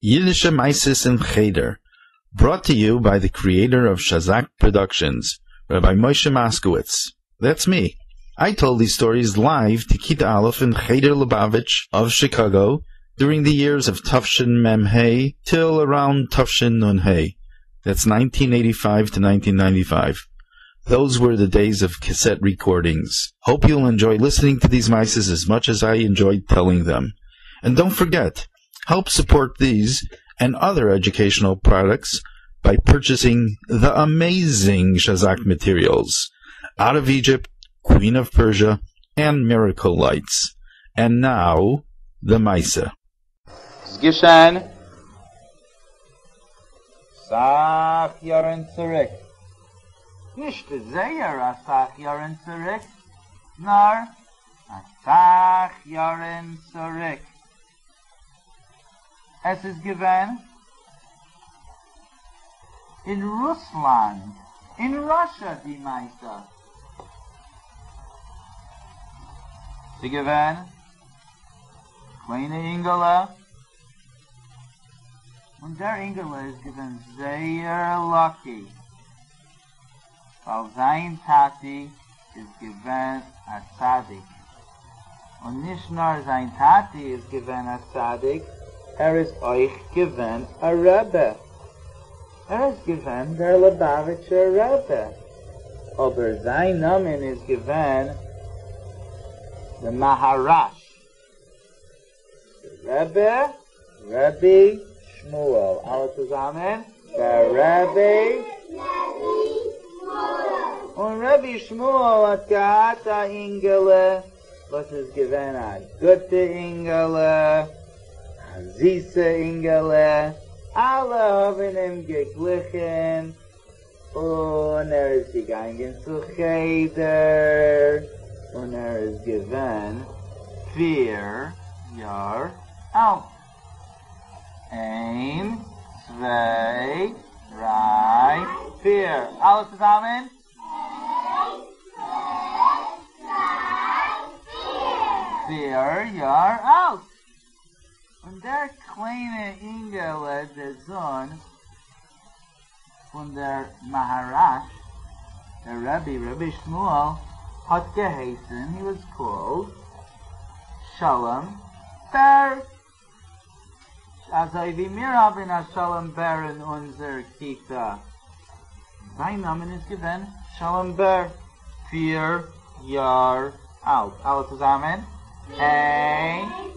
Yiddishe Meises in Cheder, brought to you by the creator of Shazak Productions, Rabbi Moshe Moskowitz. That's me. I told these stories live to Kita Aleph in Cheder Lubavitch of Chicago during the years of Tufshin Mem Hey till around Tufshin Nun Hey. That's 1985 to 1995. Those were the days of cassette recordings. Hope you'll enjoy listening to these mices as much as I enjoyed telling them. And don't forget, help support these and other educational products by purchasing the amazing Shazak materials, Out of Egypt, Queen of Persia, and Miracle Lights. And now, the Misa. ס'געשען סאך יארן צוריק. נישט זייער אסאך יארן צוריק, נאר אסאך יארן צוריק. עס איז געווען אין רוסלאנד, אין ראשע די מעשה. ס'געווען קליינע אינגעלע, און דער אינגעלע איז געווען זייער לאקי, ווייל זיין טאטי איז געווען א צדיק, און נישט נאר זיין טאטי איז געווען א צדיק, ער איז אויך געווען א רעבע, ער איז געווען דער ליובאוויטשער רעבע, אבער זיין נאמען איז געווען די מהרש. דער רבי, רבי שמואל, אלע צוזאמען, דער רבי, און רבי שמואל האט געהאט א אינגעלע וואס איז געווען א גוטע אינגעלע, א זיסע אינגעלע, אלע האבן אים געגליכן, און ער איז געגאנגען צו חדר, און ער איז געווען פיר יאר אלט. איין, צוויי, דריי, פיר. אלע צוזאמען. איין, צוויי, דריי, פיר. פיר יאר אלט. און דער קליינע אינגעלע, דער זון פון דער מהרש, דער רבי, רבי שמואל, האט געהייסן, he was called, שלום בער. אזוי ווי מיר האבן א שלום בער אין אונזער כיתה. זיין נאמען איז געווען שלום בער. פיר יאר אלט. אלע צוזאמען. איין. צוויי,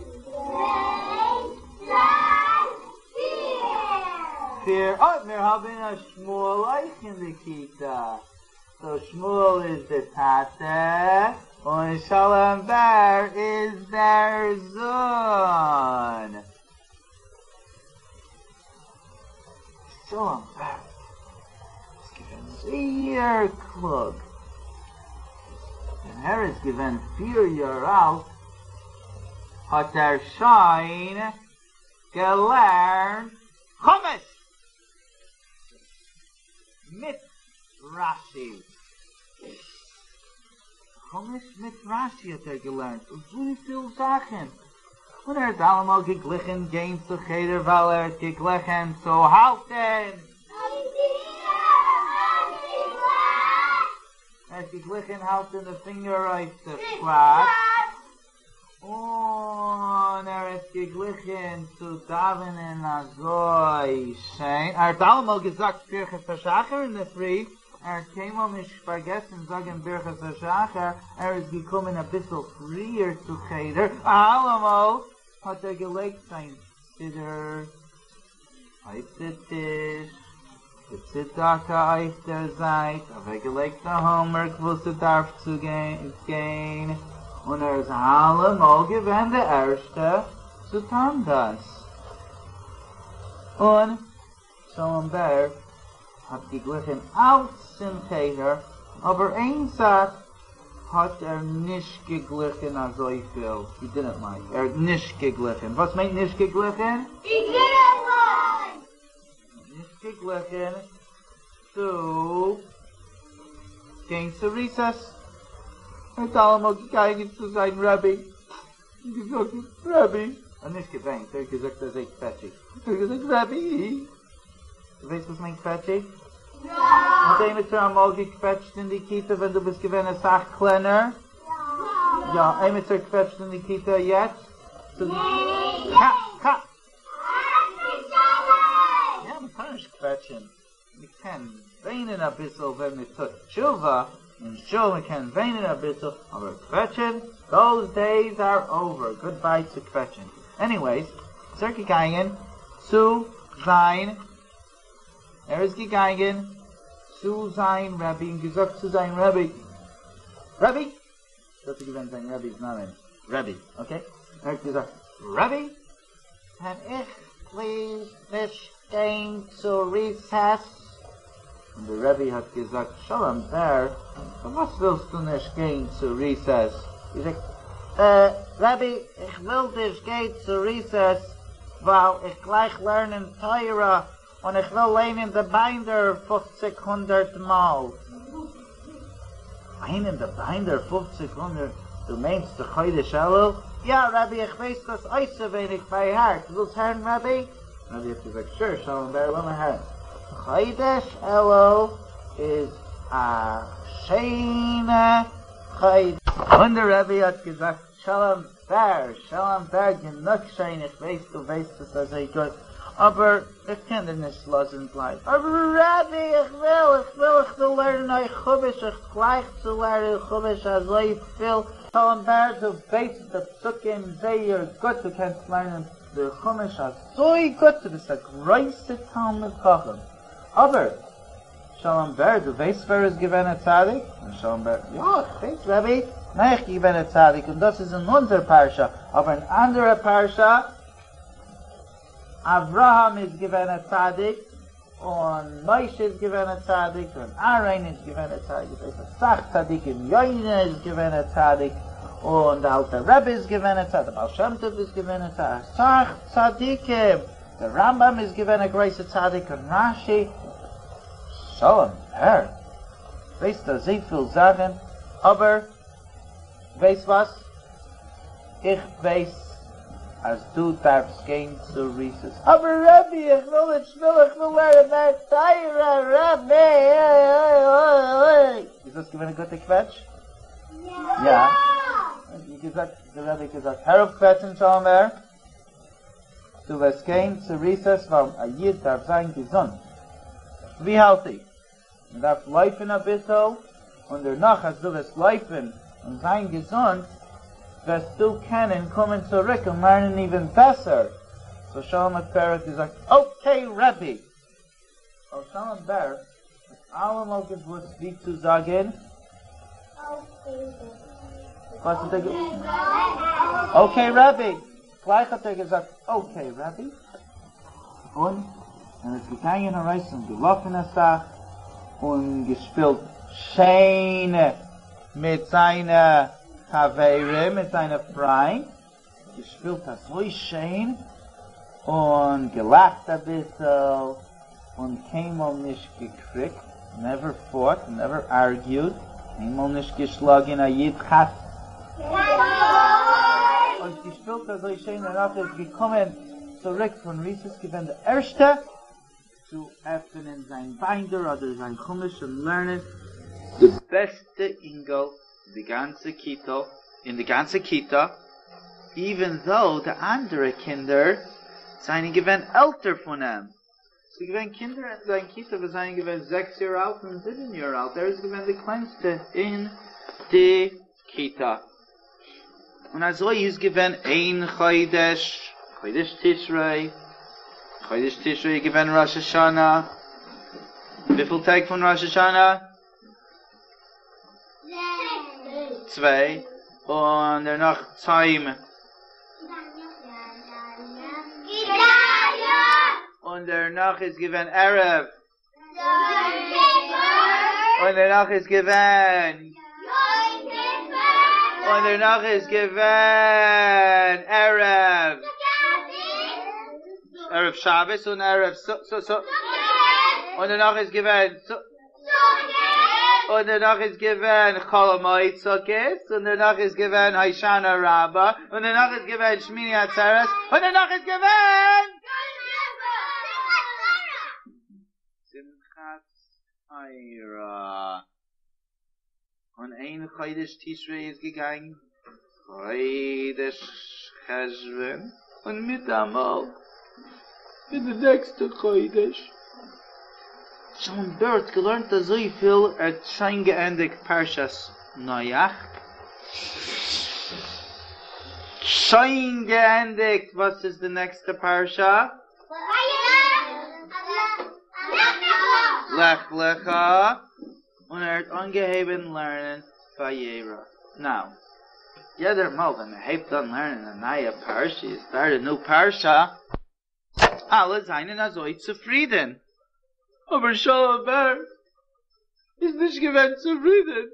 דריי, פיר. פיר. אוי, מיר האבן א שמואל אויך אין די כיתה. סאו שמואל איז די טאטע און שלום בער איז דער זון. שלום בער איז געווען זייער קלוג. ווען ער איז געווען פיר יאר אלט האט ער שוין געלערנט חומש מיט רשי. חומש מיט רשי האט ער געלערנט אזויפיל זאכן, און ער האט אלעמאל געגליכן גיין צו חדר ווייל ער האט געגליכן צו האלטן. ער האט געגליכן האלטן די פינגער אויף די פלאץ. און ער האט געגליכן צו דאווענען אזוי שיין, ער האט אלעמאל געזאגט ברכות השחר אינדערפרי, ער האט קיינמאל נישט פארגעסן זאגן ברכות השחר, ער איז געקומען אביסל פריער צו חדר, אלעמאל האט ער געלייגט זיין סידור אויף די טיש, די צדקה אויף דער זייט, אוועקגעלייגט די האומווארק וואס ס'דארף צו גיין, און ער איז אלעמאל געווען די ערשטע צו טאן דאס. און שלום בער האט געגליכן אלץ אין חדר, אבער איין זאך האט ער נישט געגליכן אזויפיל, he didn't like, ער האט נישט געגליכן, וואס מיינט נישט געגליכן? He didn't like! נישט געגליכן צו גיין צו ריסעס, ער האט אלעמאל געגאנגען צו זיין רבי און געזאגט, רבי! ער האט נישט געוויינט, ער האט געזאגט אזוי קוועטשיג, ער האט געזאגט רבי! דו ווייסט וואס מיינט קוועטשיג? יא! האט עימיצער אמאל געקוועטשט אין די כיתה ווען דו ביסט געווען אסאך קלענער? יא! יא, עימיצער קוועטשט אין די כיתה יעצט? ניין! כאַ! כאַ! חס ושלום! יא, מ'טאר נישט קוועטשען. מ'קען וויינען אביסל ווען מ'טוט תשובה אין שול, מ'קען וויינען אביסל, אבער קוועטשען? דאוז דעיס אר אווער, גוד ביי צו קוועטשען. עניוועיס, איז ער געגאנגען צו זיין, ער איז געגאנגען צו זיין רבי און געזאגט צו זיין רבי, רבי! דאס איז געווען זיין רבי'ס נאמען, רבי, אקעי? ער האט געזאגט, רבי! קען איך פליז נישט גיין צו ריסעס? און די רבי האט געזאגט, שלום בער, פארוואס ווילסטו נישט גיין צו ריסעס? געזאגט, אה, רבי, איך וויל נישט גיין צו ריסעס ווייל איך גלייך לערנען תורה און איך וויל ליינען די ביינדער פופציג הונדערט מאל. ליינען די ביינדער פופציג הונדערט? דו מיינסט די חודש אלול? יא רבי איך ווייס דאס אויסעווייניג ביי הארט, ווילסט הערן רבי? רבי האט געזאגט שור שלום בער לאמיר הערן. חודש אלול איז א שיינע חודש. און די רבי האט געזאגט שלום בער, שלום בער, גענוג שוין, איך ווייס דו ווייסט עס אזוי גוט, אבער איך קען דיר נישט לאזן בלייבן. אבער רבי, איך וויל, איך וויל, איך וויל לערנען אויך חומש, איך גלייך צו לערנען חומש אזויפיל. שלום בער, דו ווייסט די פסוקים זייער גוט, דו קענסט לערנען די חומש אזוי גוט, דו ביסט א גרויסע תלמיד חכם, אבער שלום בער, דו ווייסט ווער איז געווען א צדיק? און שלום בער, יא, איך ווייס רבי, נח איז געווען א צדיק, און דאס איז אין אונזער פרשה, אבער אין אנדערע פרשה, אברהם איז געווען א צדיק, און משה איז געווען א צדיק, און אהרן איז געווען א צדיק, איך ווייס אסאך צדיקים, יונה איז געווען א צדיק, און די אלטע רבי איז געווען א צדיק, די בעל שם טוב איז געווען א צדיק, אסאך צדיקים. דער רמב"ם איז געווען א גרויסע צדיק און רש"י, שלום בער, ווייסט אזויפיל זאכן, אבער ווייסט וואס? איך ווייס אז דו דארפסט גיין צו ריסעס, אבער רבי איך וויל נישט וויל איך וויל לערנען מער תורה רבי איז דאס געווען א גוטע קוועטש? יא! געזאגט, דער רבי האט געזאגט הער אויף קוועטשן שלום בער. דו וועסט גיין צו ריסעס ווייל א איד דארף זיין געזונט, בי העלטי, מען דארף לויפן אביסל, און דערנאך אז דו וועסט לויפן און זיין געזונט וועסטו קענען קומען צוריק און לערנען איווען בעסער, סאו שלום בער האט געזאגט אקעי רבי! ווייל שלום בער האט אלעמאל געוואוסט ווי צו זאגן וואס האט ער אקעי רבי! גלייך האט ער געזאגט אקעי רבי, און ער איז געגאנגען ארויס און געלאפן אסאך און געשפילט שיין מיט זיינע חברים מיט זיינע פריינט. געשפילט אזוי שיין און געלאכט אביסל און קיינמאל נישט געקריגט, נעווער פאוט, נעווער ארגיוד, קיינמאל נישט געשלאגען א איד חס און געשפילט אזוי שיין, דערנאך איז געקומען צוריק פון ריסעס געווען די ערשטע צו עפענען זיין ביינדער אדער זיין חומש און לערנען, די בעסטע אינגעל אין די גאנצע כיתה, אין די גאנצע כיתה, איווען דאו די אנדערע קינדער זענען געווען עלטער פון אים, ס'איז געווען קינדער אין זיין כיתה וואס זענען געווען זעקס יאר אלט און זיבן יאר אלט, ער איז געווען די קלענסטע אין די כיתה. און אזוי איז געווען איין חודש, חודש תשרי, חודש תשרי איז געווען ראש השנה, וויפיל טעג פון ראש השנה? צוויי, און דערנאך צום, און דערנאך איז געווען ערב, און דערנאך איז געווען און דערנאך איז געווען ערב ערב שבת און ערב סו סו סו און דערנאך איז געווען סו. און דערנאך איז געווען חול המועד סוכות, און דערנאך איז געווען הושענא רבה, און דערנאך איז געווען שמיני עצרת, און דערנאך איז געווען שמחת תורה. און איין חודש תשרי איז געגאנגען חודש חשוון, און מיטאמאל אין די נעקסטע חודש, שלום בער האט געלערנט אזויפיל, ער האט שוין געענדיגט פרשת נח, שוין געענדיגט, וואס איז די נעקסטע פרשה? לך לך. און ער האט אנגעהויבן לערנען וירא. נאו, יעדער מאל ווען מען הייבט אן לערנען א נייע פרשה, יו סטארט א ניו פרשה, אלע זענען אזוי צופרידען, אבער שלום בער איז נישט געווען צופרידען,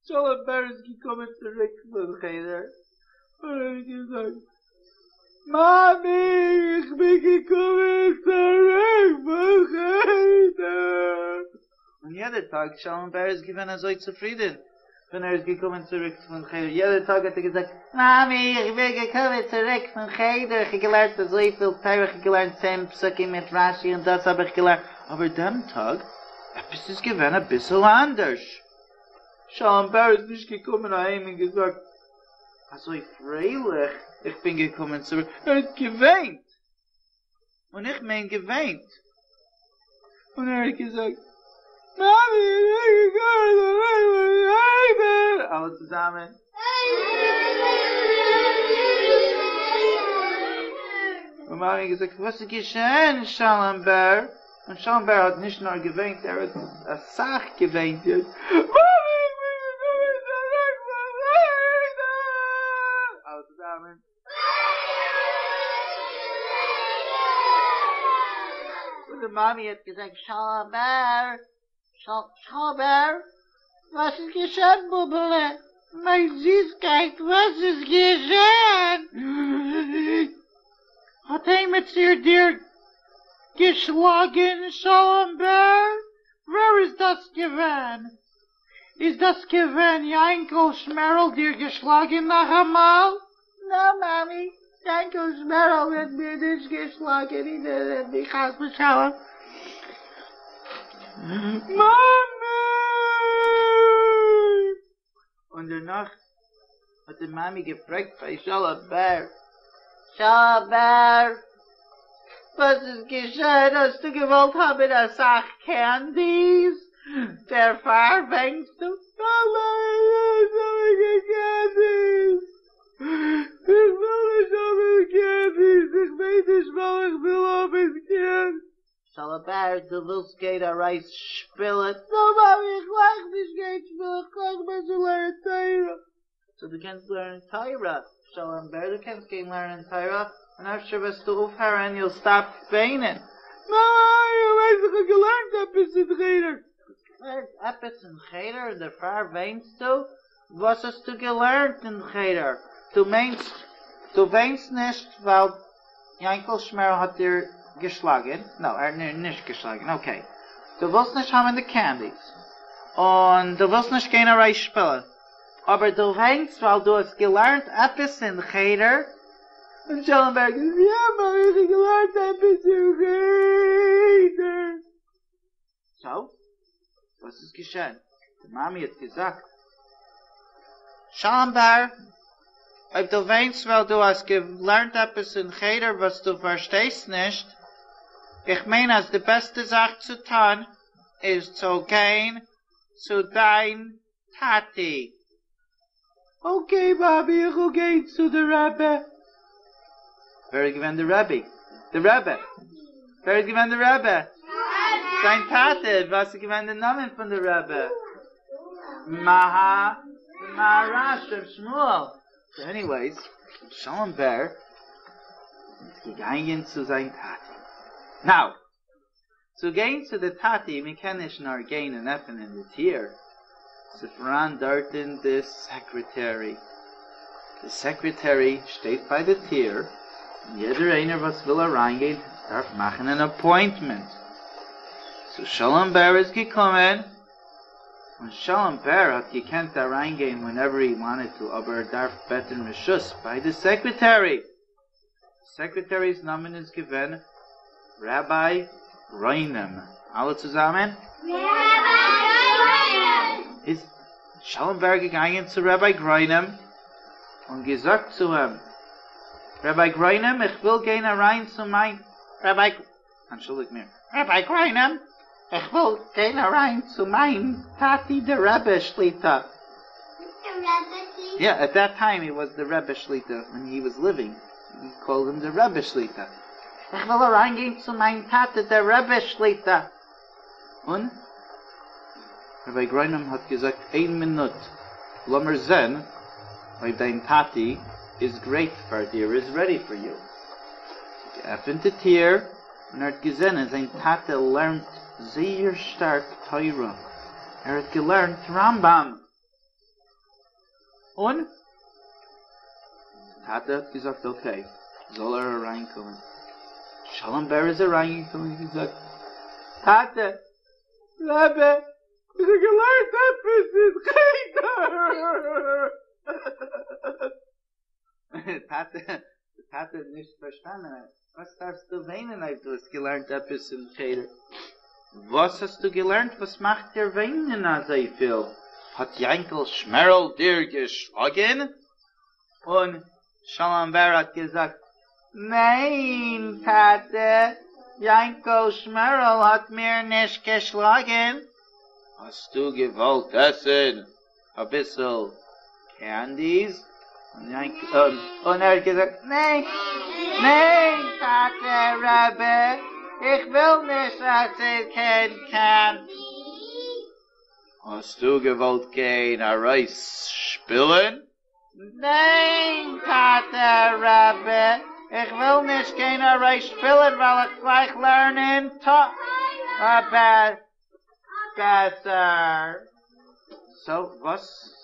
שלום בער איז געקומען צוריק פון חדר און ער האט געזאגט, מאמי איך בין געקומען צוריק פון חדר! און יעדער טאג שלום בער איז געווען אזוי צופרידען ווען ער איז געקומען צוריק פון חדר, יעדער טאג האט ער געזאגט, מאמי איך בין געקומען צוריק פון חדר, איך האב געלערנט אזויפיל תורה, איך האב געלערנט צען פסוקים מיט רשי און דאס האב איך געלערנט, אבער דעם טאג עפעס איז געווען אביסל אנדערש. שלום בער איז נישט געקומען אהיים און געזאגט אזוי פרייליך איך בין געקומען צוריק, ער האט געוויינט, און איך מיין געוויינט, און ער האט געזאגט מאמי איך בין געקומען צוריק פון חדר, אלע צוזאמען. און מאמי האט געזאגט וואס איז געשען שלום בער? און שלום בער האט נישט נאר געוויינט ער האט אסאך געוויינט יעצט, מאמי איך בין געקומען צוריק פון חדר! אלע צוזאמען. און די מאמי האט געזאגט שלום בער! שלום בער! וואס איז געשען בובעלע? מיין זיסקייט וואס איז געשען? האט עימיצער דיר געשלאגען שלום בער? ווער איז דאס געווען? איז דאס געווען יענקל שמערל דיר געשלאגען נאכאמאל? נא מאמי, יענקל שמערל האט מיר נישט געשלאגען, איך חס ושלום. מאמי! און דערנאך האט די מאמי געפרעגט ביי שלום בער, שלום בער, וואס איז געשען? האסטו געוואלט האבן אסאך קענדיס? דערפאר וויינסטו? איך וויל נישט האבן קענדיס, איך וויין נישט ווייל איך וויל האבן קענדיס. שלום בער, דו ווילסט גיין ארויס שפילן? נא מאמי, איך גלייך נישט גיין שפילן, איך גלייך בעסער לערנען תורה. סאו דו קענסט לערנען תורה, שלום בער, דו קענסט גיין לערנען תורה, און אפשר וועסטו אויפהערן, יו'ל סטאפ וויינען. ניין, איך ווייס איך האב געלערנט עפעס אין חדר. געלערנט עפעס אין חדר און דערפאר וויינסטו? וואס האסטו געלערנט אין חדר? דו מיינסט דו וויינסט נישט ווייל יענקל שמערל האט דיר געשלאגען? נא, ער האט מיר נישט געשלאגען, אקעי. דו ווילסט נישט האבן די קענדיס, און דו ווילסט נישט גיין ארויס שפילען, אבער דו וויינסט ווייל דו האסט געלערנט עפעס אין חדר? און שלום בער געזאגט, יא מאמי איך האב געלערנט עפעס אין חדר. סאו וואס איז געשען? די מאמי האט געזאגט, שלום בער, אויב דו וויינסט ווייל דו האסט געלערנט עפעס אין חדר וואס דו פארשטייסט נישט, איך מיין אז די בעסטע זאך צו טון איז צו גיין צו דיין טאטי. אקעי מאמי איך וועל גיין צו די רבי. ווער איז געווען די רבי? די רבי. ווער איז געווען די רבי? זיין טאטע. וואס איז געווען די נאמען פון די רבי? מהא מהר"ש ר' שמואל. סאו עניוועיס, שלום בער איז געגאנגען צו זיין טאטע. נאו! צו גיין צו די טאטי, מען קען נישט נאר גיין און עפענען די טיר, ס'פאראן דארטען די סעקרעטערי, די סעקרעטערי שטייט ביי די טיר, און יעדער איינער וואס וויל אריינגיין דארף מאכן אן אפוינטמענט, סאו שלום בער איז געקומען. און שלום בער האט געקענט אריינגיין whenever he wanted to אבער ער דארף בעטן רשות ביי די סעקרעטערי. סעקרעטערי'ס נאמען איז געווען ראביי גריינעם. אלע צוזאמען? ראביי גריינעם! איז שלום בער געגאנגען צו ראביי גריינעם און געזאגט צו אים, ראביי גריינעם איך וויל גיין אריין צו מיין ראביי, אנטשולדיגט מיר, ראביי גריינעם איך וויל גיין אריין צו מיין טאטי די רבי שליטא. יא, at that time he was the רבי שליטא when he was living, he called him the רבי שליטא. איך וויל אריין גיין צו מיין טאטע דער רבי שליטא. און רבי גריינעם האט געזאגט איין מינוט לאמיר זען אויב דיין טאטי איז גרייט פאר דיר איז ready for you. געעפענט די טיר און ער האט געזען אז זיין טאטע לערנט זייער שטארק תורה, ער האט געלערנט רמב"ם, און טאטע האט געזאגט okay זאל ער אריינקומען, שלום בער איז אריינגעקומען און געזאגט, טאטע, רבי, איך האב געלערנט עפעס אין חדר. טאטע, טאטע האט נישט פארשטאנען, וואס דארפסטו וויינען אויב דו האסט געלערנט עפעס אין חדר? וואס האסטו געלערנט וואס מאכט דיר וויינען אזויפיל? האט יענקל שמערל דיר געשלאגן? און שלום בער האט געזאגט, ניין טאטע, יענקל שמערל האט מיר נישט געשלאגן. האסטו געוואלט עסן אביסל candies, און ער האט געזאגט, ניין, ניין טאטע רבי, איך וויל נישט עסן קיין candy. האסטו געוואלט גיין ארויס שפילן? ניין טאטע רבי, איך וויל נישט גיין ארויס שפילן ווייל איך גלייך לערנען תורה בעסער. So וואס?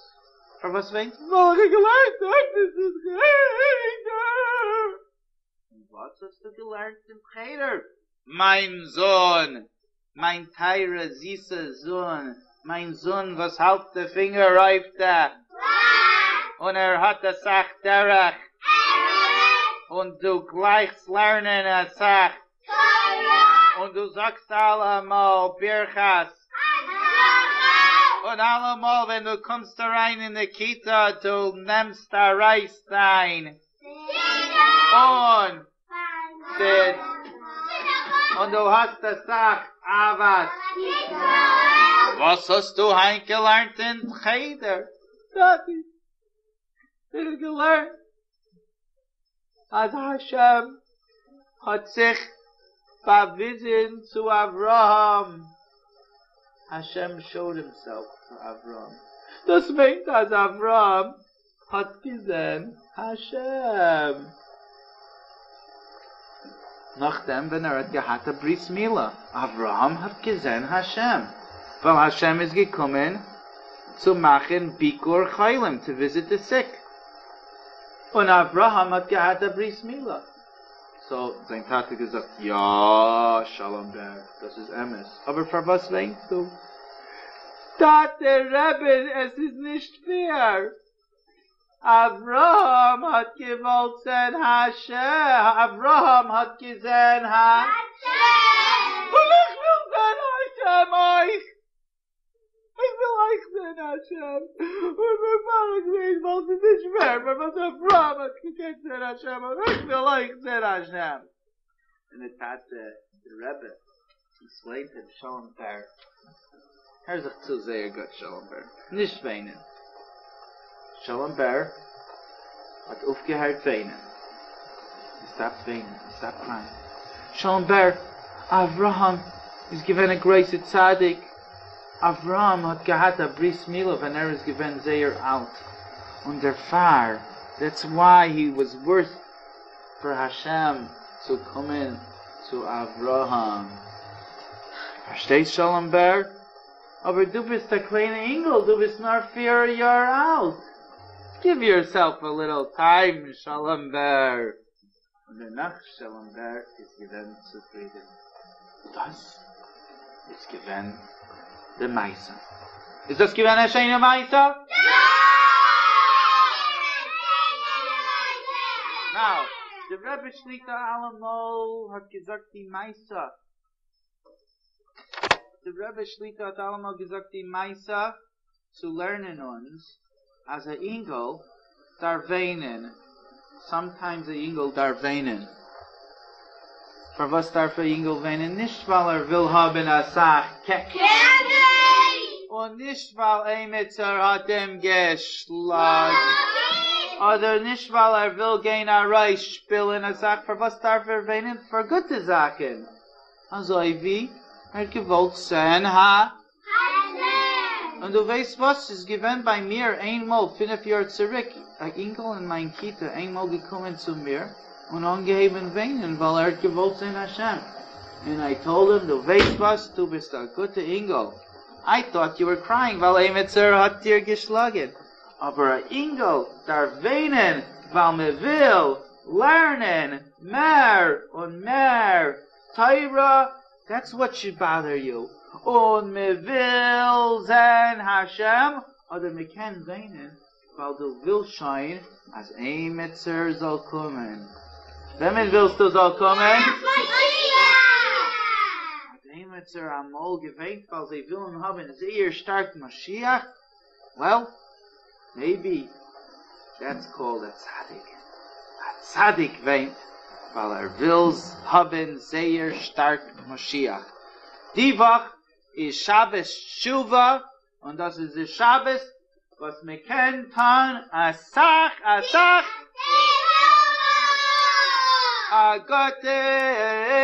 פארוואס וויינסטו? ווייל איך האב געלערנט עפעס אין חדר. וואס האסטו געלערנט אין חדר? מיין זון, מיין טייערע זיסע זון, מיין זון וואס האלט די פינגער אויף די און ער האט אסאך דרך און דו גלייכסט לערנען אסאך און דו זאגסט אלעמאל ברכת און אלעמאל ווען דו קומסט אריין אין די כיתה דו נעמסט ארויס דיין און סיד און דו האסט אסאך אהבת. וואס האסטו היינט געלערנט אין חדר? טאטי, איך האב געלערנט אז השם האט זיך באוויזן צו אברהם, השם showed himself to אברהם, דאס מיינט אז אברהם האט געזען השם. נאכדעם ווען ער האט געהאט א ברית מילה, אברהם האט געזען השם, ווייל השם איז געקומען צו מאכן ביקור חולים, to visit the sick, און אברהם האט געהאט א ברית מילה. So זיין טאטע געזאגט, יא שלום בער, דאס איז אמת, אבער פארוואס וויינסטו? טאטע רבי, עס איז נישט fair, אברהם האט געוואלט זען השם, אברהם האט געזען השם, און איך וויל זען השם אויך! איך וויל אויך זען השם, און דערפאר איך וויין ווייל ס'איז נישט fair פארוואס אברהם האט געקענט זען השם און איך וויל אויך זען השם. און די טאטע די רבי explained אים שלום בער, הער זיך צו זייער גוט שלום בער, נישט וויינען. שלום בער האט אויפגעהערט וויינען, he stopped וויינען, he stopped crying. שלום בער, אברהם איז געווען א גרויסע צדיק, אברהם האט געהאט א ברית מילה ווען ער איז געווען זייער אלט, און דערפאר, that's why he was worth פאר השם צו קומען צו אברהם. פארשטייסט שלום בער? אבער דו ביסט א קליינע אינגל, דו ביסט נאר פיר יאר אלט, give yourself a little time שלום בער. און דערנאך שלום בער איז געווען צופרידען. וואס? איז געווען די מעשה. איז דאס געווען א שיינע מעשה? יא! נאו, די רבי שליטא אלעמאל האט געזאגט די מעשה. די רבי שליטא האט אלעמאל געזאגט די מעשה צו לערנען אונז אז א אינגל דארף וויינען, סאמטיימס א אינגל דארף וויינען. פארוואס דארף א אינגל וויינען? נישט ווייל ער וויל האבן אסאך קענדי! און נישט ווייל עימיצער האט אים געשלאגן, אדער נישט ווייל ער וויל גיין ארויס שפילן אסאך, פארוואס דארף ער וויינען? פאר גוטע זאכן, אזוי ווי ער האט געוואלט זען ה. און דו ווייסט וואס ס'איז געווען ביי מיר איינמאל פינף יאר צוריק, א אינגל אין מיין כיתה איינמאל געקומען צו מיר און אנגעהויבן וויינען ווייל ער האט געוואלט זען השם, און איי טאלד הים דו ווייסט וואס דו ביסט א גוטע אינגל, איי טאט יו ווער קרייאינג ווייל עימיצער האט דיר געשלאגן, אבער א אינגל דארף וויינען ווייל מען וויל לערנען מער און מער תורה דעטס וואט שוד באדער יו, און מען וויל זען השם, אדער מען קען וויינען ווייל דו ווילסט שוין אז עימיצער זאל קומען, וועמען ווילסטו זאל קומען? משיח! האט עימיצער אמאל געוויינט ווייל זיי ווילן האבן זייער שטארק משיח? וועל, מעיבי דעטס קאלד א צדיק. א צדיק וויינט ווייל ער וויל האבן זייער שטארק משיח. די וואך איז שבת שובה, און דאס איז די שבת וואס מען קען טון אסאך אסאך תשובה! א גוטע.